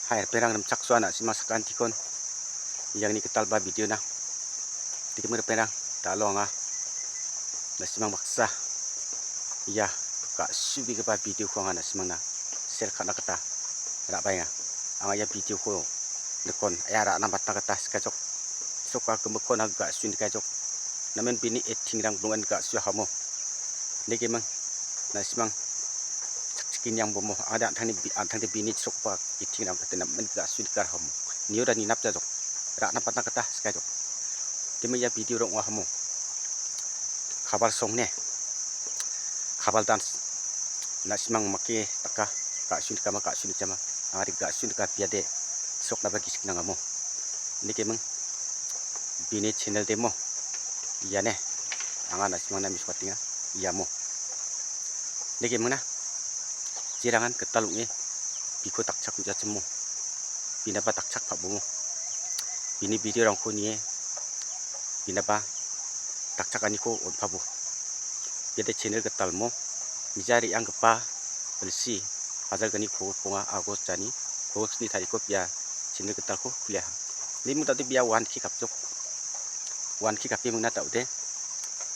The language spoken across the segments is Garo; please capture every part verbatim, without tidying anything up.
Hai, ripengrang rimchaksoa na·simang sakantikon iangni gitalba video-na. Dikeme ripengrang, da·alo anga na·simang baksa ia ga·subegipa video-ko anga na·simangna share ka·na gita ra·baenga. Anga ia video-ko nikon ia ra·na matna gita sikajok. Soka gimikkon anga ga·su nikajok. Namen bini acting-rang bongen ga·su hamo. Nikeming na·simang chakchikini ang bomo. Ade an·tangni bi-, an·tangde bini chrokba acting-rang gate namen ga·su nikar hamo. Nio da ninapjajok. Ra·na patna gita sikajok. Dime ia video-rang ong·a hamo. Kabal song ne. Kabal dance. Na·simang make daka. Ga·su nikama, ga·su nikjama. Ari ga·su nika biade. Sroknaba gisik nangamo. Nikeming bini channel demo. Iane anga na·simangna mesokatenga. Iamo. Nikemingna jerangan gital ong·e biko dakchak ujachimo. Binaba dakchak pa·bomo. Bini video-rangko nie binaba dakchakaniko on·pabo. Biade channel gitalmo. Mija re·anggipa bilsi hajalgni kogip konga August jani kogipsni tariko bia channel gitalko kuliaha. Nimo dade bia one K gapjok. One K gape mingna da·ode.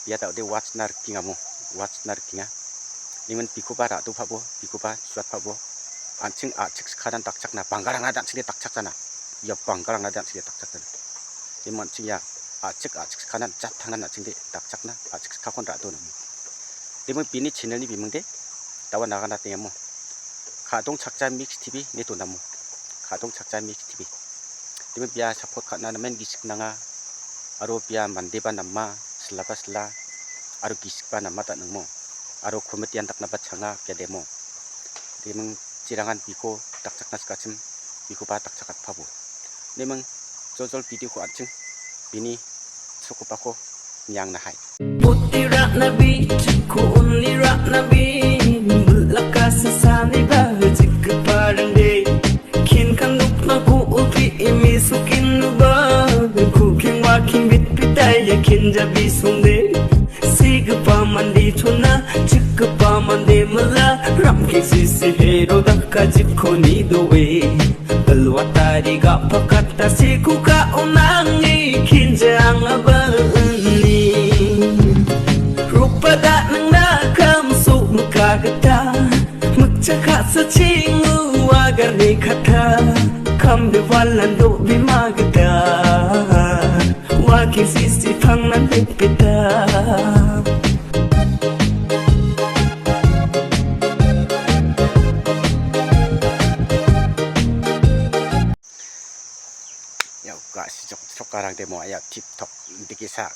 Bia da·ode watch-na rikengamo. Watch-na rikenga. Nimin bikoba ra·dopabo, bikoba suatpabo. An·ching a·chik skhanan dakchakna, banggarangna an·chingde dakchakjana. Ia banggarangna an·chingde dakchakjana. Nimin an·ching ia a·chik, a·chik skhanan jat tangnan an·chingde dakchakna, a·chik skhakon ra·do namo. Nimin bini channel-ni bimingde dawa nagana tengamo. Ka·dong Chakja Mix T V ine donamo. Ka·dong Chakja Mix T V. Dime bia support ka·na namen gisik nanga. Aro bia mandeba nama, silaba sila. Aro gisikba nama da·ningmo. Aro comedian daknaba changa bia demo. Diming jerangan biko dakchakna sikachim, bikoba dakchakatpabo. Neming joljol video-ko an·ching bini sokgipako niangnahai. Putih Ratnabi, Cikgu Unli Ratnabi, belaka sesani ba, cikgu parang de. Kin kan duk na ku ulti imi sukin ba, ku kin wa kin bit pitai ya kin jabi sung de. Sigipa mande chona, chikgipa mande mila, ramki sisi hero daka jipko nidoe. Belwatari ga pakata sikuka unangi kinjang abani. Rupa da nangna kam suk muka gata, mukcha kasa chingu agar ni kata, kam de walan do bima gata. Waki sisi pangnan pipita. Ya, ga·si jok-, jok garang demo, ya, tip top, dikisa,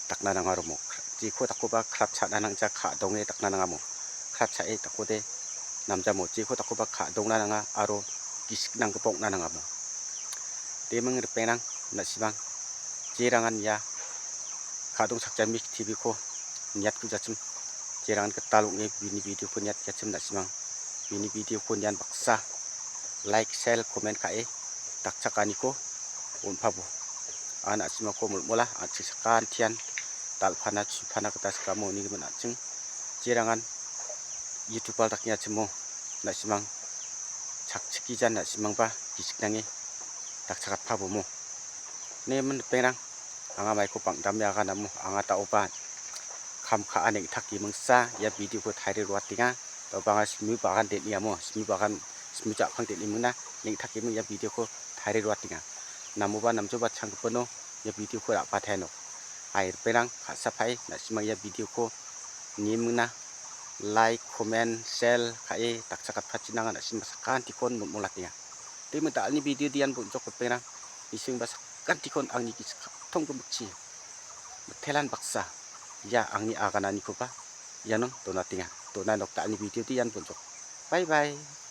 dakna nanga romo. Jiko dakoba krap chana nangja ka donge dakna nangamo. Krap cha·e dakode namjamo. Jiko dakoba ka dongna nanga aro gisik nanggipa ong·na nangamo. Deming ripengrang, na·simang, jerangan ia Ka·dong Chakja Mix T V-ko niatgujachim, jerangan gital ong·e bini video-ko niatgujachim, na·simang, bini video-ko nian baksa like, share, comment ka·e dakchakaniko on·pabo. Anga na·simangko molmola an·ching sakantian dal·pana, chupana gita sikamo uni gimin an·ching jerangan YouTuber dakengachimo, na·simang, chakchikijan na·simangba gisik nange dakchakatpabomo. Ne, min ripengrang, anga maiko bang·dame aganamo, anga da·oba kam ka·a neng·take mingsa ia video-ko tarie roatenga. Da·oba anga simiu bagan den·engamo, simiu bagan, simiu ja·pang den·emingna neng·take ming ia video-ko tarie roatenga. Namoba namjoba changgipino ia video-ko ra·batenok. Hai ripengrang, ka·sapae na·simang ia video-ko niemingna like, comment, share ka·e dakchakatpachinangan na·simang sakantikon molmolatenga. Demi da·alni video dian bonjok ripengrang, isingba sakantikon angni gisik kattong gimikchi mitelan baksa ia angni agananikoba iano donatenga. Dona nok da·alni video dian bonjok. Bye bye.